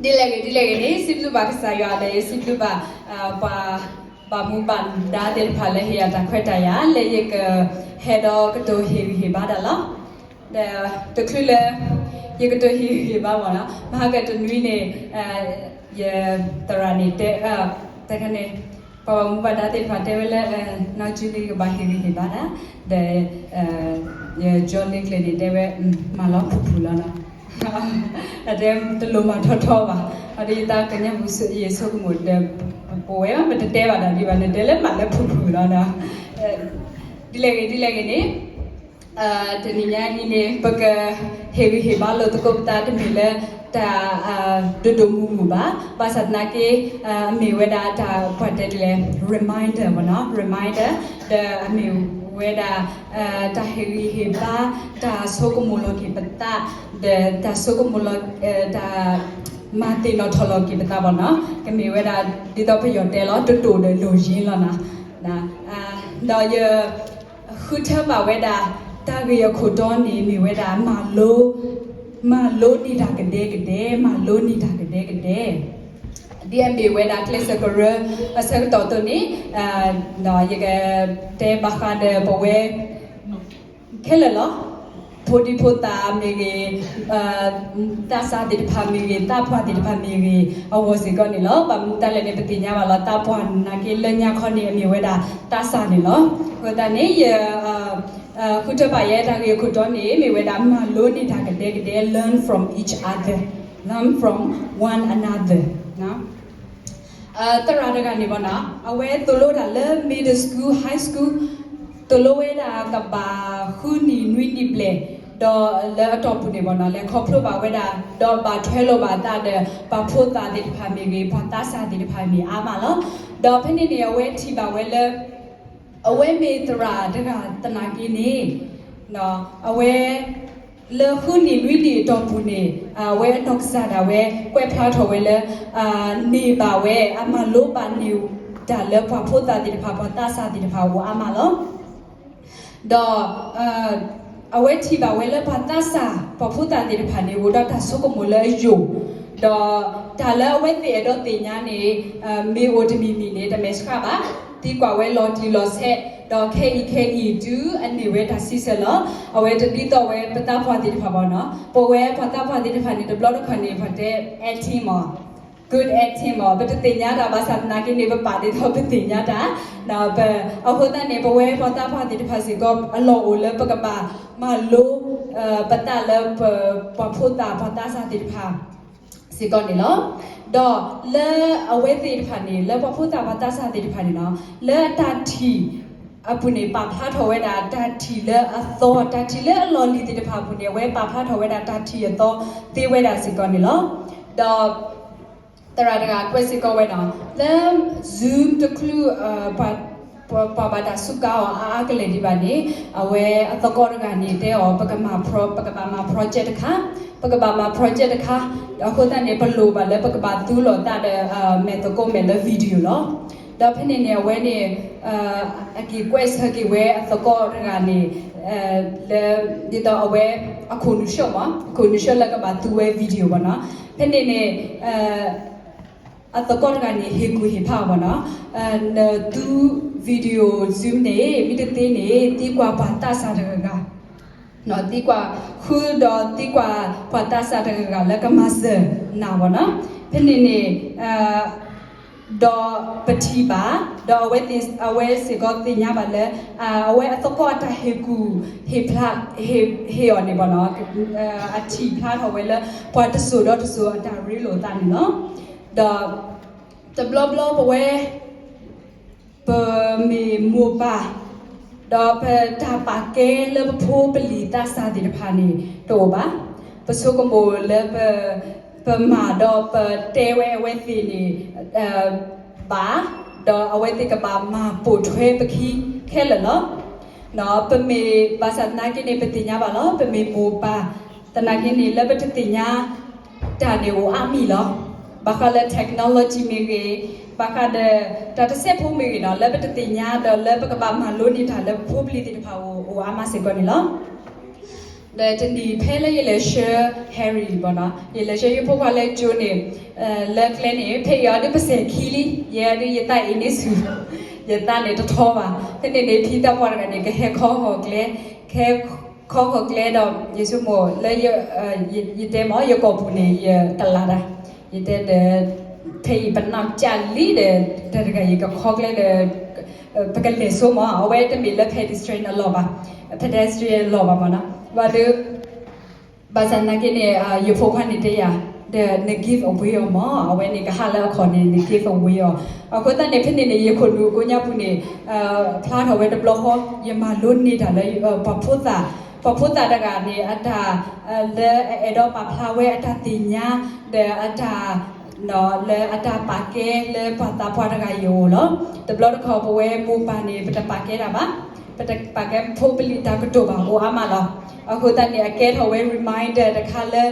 ဒ်လဲၣ်ဂ့ၤ ဒ်လဲၣ်ဂ့ၤန့ၣ် စံးဘျုးဘၣ်ကစၢ်ယွၤဒီး ယစံးဘျုးဘၣ် ပှၤဘၣ်မူဘၣ်ဒါသ့ၣ်တဖၣ်လၢဟ့ၣ်ယၤတၢ်ခွဲးတၢ်ယာ် လၢယကဟဲဒီးကတိၤဟ့ၣ်ဂံၢ်ဟ့ၣ်ဘါတၢ်လီၤ. ဒီးတချုးလၢ ယကတိၤဟ့ၣ်ဂံၢ်ဟ့ၣ်ဘါမ့ၢ်နီၤ မဟါကတနွံန့ၣ် ယသရၣ်န့ၣ်တဲ တခါန့ၣ် ပှၤဘၣ်မူဘၣ်ဒါသ့ၣ်တဖၣ်တဲဝဲလၢ နီၢ်ကၠူလံကဘၣ်ဟ့ၣ်ဂံၢ်ဟ့ၣ်ဘါတၢ် ဒီး ယကၠီလ့ကျဲၤန့ၣ်တဲဝဲ မၤလီၤဖုၣ်ဖုၣ်လီၤနီၤ အတဲတလိၣ်မၤထီထီဘၣ် အဒီးယသးကညီၤပူၤ ယဆိကမိၣ်ဒီး ပဝဲပတတဲဘၣ်ဒီးဒ်ဘၣ်န့ၣ် တဲလၢမၤလၢဖုၣ်ဖုၣ်လီၤနီၤ ဒ်လဲၣ်ဂ့ၤ ဒ်လဲၣ်ဂ့ၤန့ၣ် တနံၤညါအံၤန့ၣ် ပကဟ့ၣ်ဂံၢ်ဟ့ၣ်ဘါလိာ်သကိးပသးတမ့ၢ်လၢ တၢ် ဒိၣ်ဒိၣ်မုၢ်မုၢ်ဘၣ်. ဘၣ်ဆၣ်သနာ်က့ အမ့ၢ်ဝဲဒၣ်တၢ်ပှၤတဲဒ်လဲၣ် reminder မ့ၢ်နီၤ reminder ဒီးအမ့ၢ်ဝဲဒၣ် တၢ်ဟ့ၣ်ဂံၢ်ဟ့ၣ်ဘါ တၢ်ဆိကမိၣ်လီၤက့ၤပသး ဒီးတၢ်ဆိကမိၣ်လီၤ တၢ် မၤသ့ၣ်နီၣ်ထီၣ်လီၤက့ၤပသးမ့ၢ်နီၤ ကမ့ၢ်ဝဲဒၣ် ဒ်သိးပယီၤတဲလီၤ တတိၤဒီးလိၣ်ယ့လီၤနီၤ ဒီးယ ဃုထၢဘၣ်ဝဲဒၣ် တၢ်ဂ့ၢ်အခိၣ်တီန့ၣ် မ့ၢ်ဝဲဒၣ် မၤလိ မၤလိန့ၢ်တၢ်ကဒဲကဒဲ မၤလိန့ၢ်တၢ်ကဒဲကဒဲ ဒ်အမ့ၢ်ဝဲဒၣ်ကျဲးစၢးကရၢ အဆၢကတီၢ်အသိးန့ၣ် ဒီးယကတဲဘၣ်ဃးဒီးပဝဲ ခဲလၢာ်လီၤ. ဖိဒံဖိသၣ်မ့ၢ်ဂ့ၤ, သးစၢ်သ့ၣ်တဖၣ်မ့ၢ်ဂ့ၤ, သးပှၢ်သ့ၣ်တဖၣ်မ့ၢ်ဂ့ၤ, အဂီၢ်စ့ၢ်ကီးန့ၣ်လီၤ. ဘၣ်မနုၤလဲၣ်န့ၣ် ပသ့ၣ်ညါဘၣ်လီၤ သးပှၢ်နာ်က့လၢညါခီန့ၣ် အမ့ၢ်ဝဲဒၣ်သးစၢ်န့ၣ်လီၤ. အဃိသတးန့ၣ် ယ ဃုထၢဘၣ်ယဲတၢ်ဂ့ၢ်အခိၣ်တီန့ၣ် မ့ၢ်ဝဲဒၣ်မၤလိန့ၢ်တၢ်ကဒဲကဒဲ learn from each other, learn from one another. သရၣ်တဂၤန့ၣ်ဘၣ်နီၤ အဝဲသိၣ်လိတၢ်လၢ middle school, high school, သိၣ်လိဝဲဒၣ်ကဘၣ်ဃုနံၣ်နွံနံၣ်ဘျဲၣ်, ဒီးလၢအတီၢ်ပူၤန့ၣ်ဘၣ်နီၤ လဲၤခီဖျိဘၣ်ဝဲဒၣ် ဒီးဘၣ်ထွဲလိာ်ဘၣ်သးဒီး ပှၤဖိသၣ်သ့ၣ်တဖၣ်မ့ၢ်ဂ့ၤ, ပှၤသးစၢ်သ့ၣ်တဖၣ်မ့ၢ်အါမးလီၤ. ဒီးဖဲန့ၣ်န့ၣ် အဝဲထံၣ်ဘၣ်ဝဲလၢ အဝဲမ့ၢ်သရၣ်တဂၤသနာ်က့န့ၣ် အဝဲ လၢဃုနံၣ်နွံနံၣ်အတီၢ်ပူၤန့ၣ် အဝဲအနီၢ်ကစၢ်ဒၣ်ဝဲ ကွဲးဖျါထီၣ်ဝဲလၢ န့ၢ်ဘၣ်ဝဲ အမၤလိဘၣ်န့ၢ်တၢ်လၢပှၤဖိသၣ်သ့ၣ်တဖၣ် ပှၤသးစၢ်သ့ၣ်တဖၣ်အအိၣ်အါမးလီၤ. ဒီး အဝဲထံၣ်ဘၣ်ဝဲလၢပှၤသးစၢ် ပှၤဖိသၣ်သ့ၣ်တဖၣ်န့ၣ် အိၣ်ဒီးတၢ်ဆိကမိၣ်လၢအယိာ်, ဒီးတၢ်လၢအဝဲသ့ၣ်အဲၣ်ဒိးသ့ၣ်ညါန့ၣ် မ့ၢ်အိၣ်တမံၤမံၤန့ၣ် တမဲာ်ဆှးဘၣ်, သံကွၢ်ဝဲလီၤတံၢ်လီၤဆဲး, ဒီးခဲအံၤခဲအံၤတုၤအန့ၢ်ဝဲတၢ်စံးဆၢလီၤ. အဝဲတဒ်သိးဝဲပသးပှၢ်သ့ၣ်တဖၣ်ဘၣ်နီၤ, ပဝဲပှၤသးပှၢ်သ့ၣ်တဖၣ်န့ၣ် တဘျီတခီၣ်န့ၣ် ပှၤတဲ acting မ့ၢ် good acting မ့ၢ် ပတသ့ၣ်ညါတၢ်ဘၣ်ဆၣ်သနာ်က့န့ၣ် ပပာ်ဒ်သိးပသ့ၣ်ညါတၢ်, အဃိသတးန့ၣ် ပဝဲပှၤသးပှၢ်သ့ၣ်တဖၣ်စ့ၢ်ကီး အလီၢ်အိၣ်လၢပကဘၣ်မၤလိ ပသးလၢ ပှၤဖိသၣ်ပှၤသးစၢ်သ့ၣ်တဖၣ် စ့ၢ်ကီးန့ၣ်လီၤ. ဒီးလၢအဝဲသ့ၣ်တဖၣ်န့ၣ် လၢပှၤဖိသၣ်ပှၤသးစၢ်သ့ၣ်တဖၣ်န့ၣ်လီၤ, လၢအတၢ်ထံၣ်အပူၤန့ၣ် ပာ်ဖျါထီၣ်ဝဲဒၣ်တၢ်ထံၣ်လၢအသီ, တၢ်ထံၣ်လၢအလီၢ်လံၤသ့ၣ်တဖၣ်အပူၤန့ၣ် အဝဲပာ်ဖျါထီၣ်ဝဲဒၣ်တၢ်ထံၣ်အသီသ့ဝဲဒၣ်စ့ၢ်ကီးန့ၣ်လီၤ. ဒီး သရၣ်တဂၤကွဲးစ့ၢ်ကီးဝဲနီၤ, လၢ Zoom တချုး ပှၤဘၣ်တၢ်စူးကါအီၤအါအါကလဲာ်ဒံးဘၣ်န့ၣ် အဝဲအသကိးတဂၤန့ၣ်တဲအီၤ ပကမၤ pro- ပကဘၣ်မၤ project တခါ, ပကဘၣ်မၤ project တခါ, အဃိသတးန့ၣ် ပလိၣ်ဘၣ်လၢပကဘၣ်သူလီၤသးဒီး မဲာ်သကိးမဲာ်လၢ video လီၤ. ဒီးဖဲန့ၣ်န့ၣ် အဝဲန့ၣ် အက့ၤကွဲးဆၢက့ၤဝဲအသကိးတဂၤန့ၣ် လၢ ဒ်သိးအဝဲ အခိၣ်နူာ်ဆှၢမး အခိၣ်နူာ်ဆှၢလၢကဘၣ်သူဝဲ video ဘၣ်နီၤ. ဖဲန့ၣ်န့ၣ် အသကိးတဂၤန့ၣ် ဟ့ၣ်ကူၣ်ဟ့ၣ်ဖးအီၤဘၣ်နီၤ, နသူ video Zoom န့ၣ် မ့ၢ်တသ့န့ၣ် သံကွၢ်ပှၤသးစၢ်တဂၤဂၤ သံကွၢ် ဃုဒီးသံကွၢ်ပှၤသးစၢ်တဂၤဂၤလၢကမၤစၢၤနၤဘၣ်နီၤ. ဖဲန့ၣ်န့ၣ် ဒီးပထံၣ်ဘၣ်, ဒီးအဝဲသ့ၣ် အဝဲစ့ၢ်ကီးသ့ၣ်ညါဘၣ်လၢ အဝဲအသကိးအတၢ်ဟ့ၣ်ကူၣ် ဟ့ၣ်ဖျါ ဟ့ၣ် ဟ့ၣ်အီၤန့ၣ်ဘၣ်နီၤ, အထံၣ်ဖျါထီၣ်ဝဲလၢ ပှၤတစိၤဒီးတစိၤအတၢ်ရ့လိာ်သးန့ၣ်လီၤ. ဒီး တဘျီဘျီပဝဲ ပမ့ၢ်မိၢ်ပၢ် ဒီးပတၢ်ပာ်ကဲလၢပဖိပလံၤသးစၢ်သ့ၣ်တဖၣ်န့ၣ် တအိၣ်ဘၣ်. ပဆိကမိၣ်လၢပ ပမၤဒီးပတဲဝဲအဝဲသ့ၣ်န့ၣ် ဘၣ်, ဒီးအဝဲသ့ၣ်ကဘၣ်မၤပိာ်ထွဲပခံခဲလၢာ်လီၤ. ပမ့ၢ်ဘၣ်ဆၣ်သနာ်က့န့ၣ် ပသ့ၣ်ညါဘၣ်လီၤ. ပမ့ၢ်မိၢ်ပၢ်သနာ်က့န့ၣ် လၢပတသ့ၣ်ညါတၢ်န့ၣ်အိၣ်အါမံၤလီၤ. ဘၣ်ဃးလၢ technology မ့ၢ်ဂ့ၤ, ဘၣ်ဃးဒီး တၢ်တစဲးဖိမ့ၢ်ဂ့ၤနီၤ လၢပတသ့ၣ်ညါဒီးလၢပကဘၣ်မၤလိန့ၢ်တၢ်လၢပဖိပလံၤသ့ၣ်တဖၣ်အိၣ် အိၣ်အါမးစ့ၢ်ကီးန့ၣ်လီၤ. ဒီးတနံၤဖဲလၢယလဲၤဆှၢ Harry ဘၣ်နီၤ, ယလဲၤဆှၢယဖိခွါလၢကၠိန့ၣ်, လၢကျဲန့ၣ် ဖဲအံၤအီၤဒုးပစဲၤခံလံ, ယဲဒုးယသးအ့န့ဆူၣ်, ယသးန့ၣ်တထီဘၣ်. ဖဲန့ၣ်န့ၣ် ဖံသးပှၢ်တဂၤန့ၣ် ကဟဲခီဃီၤကျဲ, ဟဲခီဃီၤကျဲဒီး ယဆိကမိၣ်လၢ ယတဲမ့ၢ် ယကိာ်ပူၤန့ၣ် ယကလးတၢ်, ယတဲဒီး ဖဲအံၤပနၢ်ကၠးလံဒီး တၢ်တဂၤအံၤကခီကျဲဒီး ပကလဲၤဆိမ့ၢ် အဝဲတမ့ၢ်လၢ pedestrian အလီၢ်ဘၣ်, pedestrian အလီၢ်ဘၣ်မ့ၢ်နီၤ, ဘၣ်ဒီး ဘၣ်ဆၣ်သနာ်က့န့ၣ် ယဖိခွါန့ၣ်တဲယၤ, ဒီးန give away အီၤမ့ၢ် အဝဲန့ၣ်ကဟးလၢအခီၣ်န့ၣ် န give away အီၤ. အဃိသတးန့ၣ် ဖဲန့ၣ်န့ၣ် ယခိၣ်နူာ်ကိးညါပူၤန့ၣ် ဖျါထီၣ်ဝဲတဘျီဃီ ယမၤလိန့ၢ်တၢ်လၢ ပှၤဖိသၣ်, ပှၤဖိသၣ်တဂၤန့ၣ် အတၢ် လၢအအဲၣ်ဒိးပာ်ဖျါဝဲအတၢ်သ့ၣ်ညါ ဒီးအတၢ် လၢအတၢ်ပာ်ကဲလၢပှၤသးပှၢ်တဂၤအံၤအအိၣ်လီၤ. တဘျီတခီၣ်ပဝဲမိၢ်ပၢ်န့ၣ် ပတပာ်ကဲတၢ်ဘၣ်, ပတပာ်ကဲဖိပလံၤတၢ်ကတိၤဘၣ် အိၣ်အါမးလီၤ. အဃိသတးန့ၣ် အကဲထီၣ်ဝဲ reminder တခါလၢ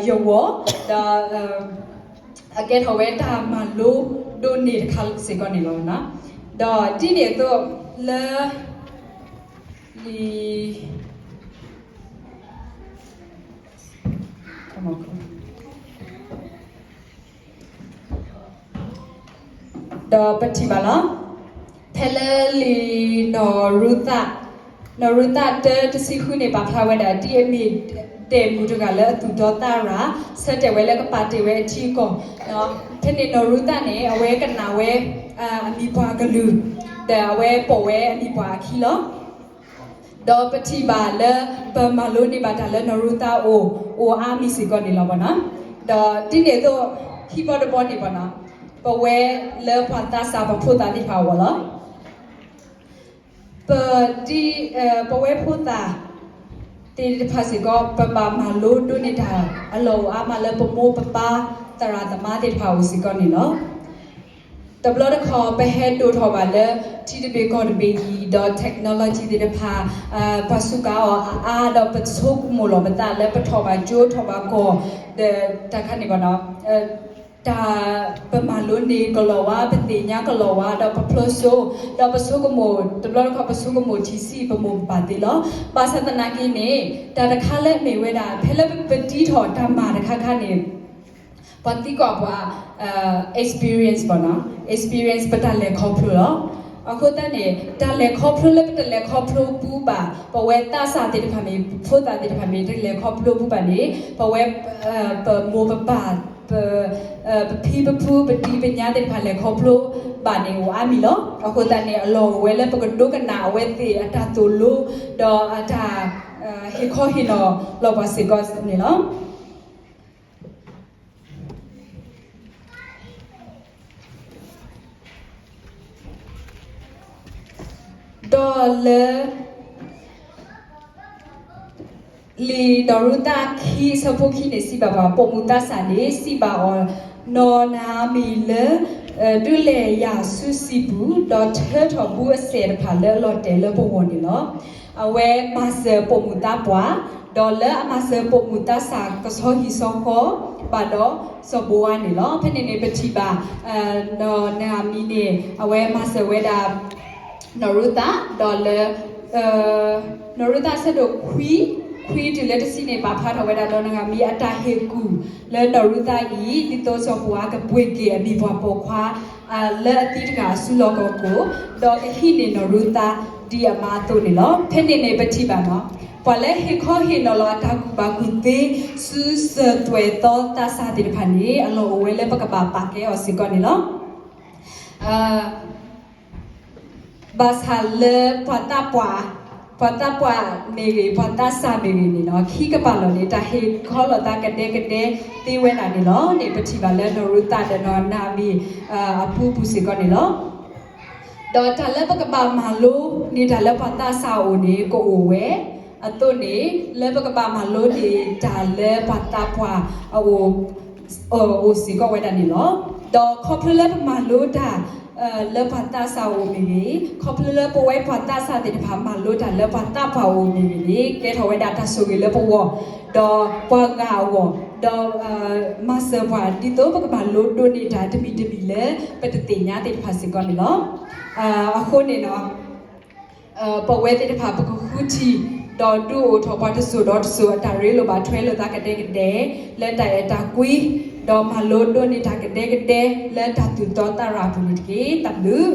ယဂီၢ်, ဒီး အကဲထီၣ်ဝဲတၢ်မၤလိဒိးန့ၢ်တခါစ့ၢ်ကီးန့ၣ်လီၤ. ဒီးဒ်န့ၣ်အသိးလၢ လံာ် ဒီးပထံၣ်ဘၣ်လီၤ. ဖဲလၢလံာ်နီၢ်ရူၤသး, နီၢ်ရူၤသးတၢတဆံဃုန့ၣ် ပာ်ဖျါဝဲဒၣ် ဒ်အမ့ၢ်ဒဲးမုၣ်တဂၤလၢအသူၣ်တီသးရၤ, ဆၢတဲာ်ဝဲလၢကပာ်တ့ၢ်ဝဲအထံအကီၢ်, ဖဲန့ၣ်နီၢ်ရူၤသးန့ၣ် အဝဲကနၣ်ဝဲ အမံၤပှၢ်ကလုၢ်, ဒီးအဝဲပိာ်ဝဲအမံၤပှၢ်အခံလီၤ. ဒီးပထံၣ်ဘၣ်လၢ ပမၤလိန့ၢ်ဘၣ်တၢ်လၢနီၢ်ရူၤသးအအိၣ် အိၣ်အါမံၤစ့ၢ်ကီးန့ၣ်လီၤ. ဒီးဒ်န့ၣ်အသိး ခံဘီတဘီန့ၣ်ဘၣ်နီၤ, ပဝဲလၢပှၤသးစၢ်ပှၤဖိသၣ်သ့ၣ်တဖၣ်အဂီၢ်လီၤ. ပ ပဝဲဖိသၣ် သ့ၣ်တဖၣ်စ့ၢ်ကီး ပဘၣ်မၤလိဒိးန့ၢ်တၢ်အလီၢ်အိၣ်အါမးလၢပမိၢ်ပပၢ်သရၣ်သမါသ့ၣ်တဖၣ်အအိၣ်စ့ၢ်ကီးန့ၣ်လီၤ. တဘျီတခီၣ် ပဟဲဒိၣ်ထီၣ်ဘၣ်လၢထံတဘ့ၣ်ကီၢ်တဘ့ၣ်အံၤ ဒီး technology သ့ၣ်တဖၣ် ပှၤစူးကါအီၤအါအါ ဒီးပဆိကမိၣ်လီၤပသးလၢပထီၣ်ဘၣ်ကၠိထီၣ်ဘၣ်ကီၢ် ဒီးတၢ်ခါန့ၣ်ဘၣ်နီၤ တၢ်ပမၤလိန့ၢ်ကလီၤဝါ ပသ့ၣ်ညါကလီၤဝါ ဒီးပဖျိစိ ဒီးပဆိကမိၣ် တဘျီတခီၣ်ပဆိကမိၣ်ထံၣ်ဆံးပမိၢ်ပပၢ်သ့လီၤ. ဘၣ်ဆၣ်သနာ်က့န့ၣ် တၢ်တခါလၢအမ့ၢ်ဝဲဒၣ် ဖဲလၢပတံထီၣ်တၢ်မၤတခါခါန့ၣ် ပှၤသံကွၢ်ပှၤ experience ဘၣ်နီၤ experience ပတၢ်လဲၤခီဖျိလီၤ. အဃိသတးန့ၣ် တၢ်လဲၤခီဖျိလၢပတလဲၤခီဖျိပူၤဘၣ် ပဝဲသးစၢ်သ့ၣ်တဖၣ်မ့ၢ် ဖိသၣ်သ့ၣ်တဖၣ်မ့ၢ် တလဲၤခီဖျိပူၤဘၣ်န့ၣ် ပဝဲ ပမိၢ်ပပၢ် ပ ပဖံပဖု ပဒံပညါသ့ၣ်တဖၣ်လဲၤခီဖျိဘၣ်န့ၣ် အိၣ်အါမံၤလီၤ. အဃိသတးန့ၣ် အလီၢ်အိၣ်ဝဲလၢပကဒိကနၣ်အဝဲသ့ၣ်အတၢ်သိၣ်လိ ဒီးအတၢ် ဟ့ၣ်ခီဟ့ၣ်နီၤလီၤပှၤစ့ၢ်ကီးန့ၣ်လီၤ. ဒီးလၢ လံာ်နီၢ်ရူၤသးခံအဆၢဖိခံန့ၣ် စံးဘၣ်ပှၤ ပိာ်မုၣ်သးစၢ်န့ၣ် စံးဘၣ်အီၤ, နီၢ်နၤအမံၤလၢ ဒုးလဲၤယၤဆူစံာ်ပူၤ ဒီးထၢထီၣ်ဘုအစဲၣ်တဖၣ်လၢအလီၤတဲာ်လၢပဂီၢ်န့ၣ်လီၤ. အဝဲမၤစၢၤပိာ်မုၣ်သးပှၢ် ဒီးလၢအမၤစၢၤပိာ်မုၣ်သးစၢ်ကဆီဟံၣ်ဆီဃီ ဘၣ်ဒီးစီၤဘိဝါန့ၣ်လီၤ. ဖဲန့ၣ်န့ၣ် ပထံၣ်ဘၣ် နီၢ်နၤအမံၤန့ၣ် အဝဲမၤစၢၤဝဲဒၣ် နီၢ်ရူၤသး ဒီးလၢ နီၢ်ရူၤသးအဆၢဒိၣ်ခွံ ခွံတုၤလၢတဆံန့ၣ် ပာ်ဖျါထီၣ်ဝဲဒၣ်နီၢ်နၤအမံၤအတၢ်ဟ့ၣ်ကူၣ်လၢနီၢ်ရူၤသးအံၤ ဒ်သိးစီၤဘိဝါကပှ့ၤက့ၤအမံၤပှၢ်ပိာ်ခွါ လၢအသံတဂၤအစုလီၢ်ခီၣ်ခိၣ် ဒီးကဟံးန့ၢ်နီၢ်ရူၤသးဒ်အမါအသိးန့ၣ်လီၤ. ဖဲန့ၣ်န့ၣ် ပထံၣ်ဘၣ်နီၤ ပှၤလၢဟ့ၣ်ခီဟ့ၣ်နီၤလီၤအတၢ်ကူၣ်ဘၣ်ကူၣ်သ့ ဆူစၢၤသွဲၣ်သီသးစၢ်သ့ၣ်တဖၣ်န့ၣ် အလီၢ်အိၣ်ဝဲလၢပကဘၣ်ပာ်ကဲအီၤစ့ၢ်ကီးန့ၣ်လီၤ. ဘၣ်ဆၣ်လၢပှၤသးပှၢ်, ပှၤသးပှၢ်မ့ၢ်ဂ့ၤ ပှၤသးစၢ်မ့ၢ်ဂ့ၤန့ၣ်လီၤ ခံကပၤလီၢ်န့ၣ် တၢ်ဟ့ၣ်ခီလိာ်သးကဒဲကဒဲသ့ဝဲဒၣ်န့ၣ်လီၤန့ၣ် ပထံၣ်ဘၣ်လၢနီၢ်ရူၤသးဒီးနီၢ်နၤအမံၤ အပူၤပူၤစ့ၢ်ကီးန့ၣ်လီၤ. ဒီးတၢ်လၢပကဘၣ်မၤလိန့ၢ်တၢ်လၢပှၤသးစၢ်အအိၣ်န့ၣ် ကအိၣ်ဝဲ အသိးန့ၣ် လၢပကဘၣ်မၤလိန့ၢ်တၢ်လၢပှၤသးပှၢ်အအိၣ် အိၣ်စ့ၢ်ကီးဝဲဒၣ်န့ၣ်လီၤ. ဒီးခီဖျိလၢပမၤလိတၢ် လၢပှၤသးစၢ်အအိၣ်မ့ၢ်ဂ့ၤ, ခီဖျိလၢပဝဲပှၤသးစၢ်သ့ၣ်တဖၣ်မၤလိတၢ်လၢပှၤသးပှၢ်အအိၣ်မ့ၢ်ဂ့ၤန့ၣ် ကဲထီၣ်ဝဲဒၣ်တၢ်ဆိၣ်ဂ့ၤလၢပဂီၢ် ဒီးပှၤဂၤအဂီၢ်, ဒီး မၤစၢၤပှၤဒ်သိးပကမၤလိဒိးန့ၢ်တၢ်တမံၤတမံၤလၢ ပတသ့ၣ်ညါသ့ၣ်တဖၣ်စ့ၢ်ကီးန့ၣ်လီၤ. အဃိန့ၣ် ပဝဲသ့ၣ်တဖၣ်ပကဃုထံၣ် ဒီးဒုးအိၣ်ထီၣ်ပှၤတစိၤဒီးတစိၤအတၢ်ရ့လိာ်ဘၣ်ထွဲလိာ်သးကဒဲကဒဲ လၢတၢ်အဲၣ်တၢ်ကွံ, ဒီးမၤလိဒိးန့ၢ်တၢ်ကဒဲကဒဲ လၢတၢ်သူၣ်တီသးရၤအပူၤန့ၣ်တက့ၢ်. တၢ်ဘျုး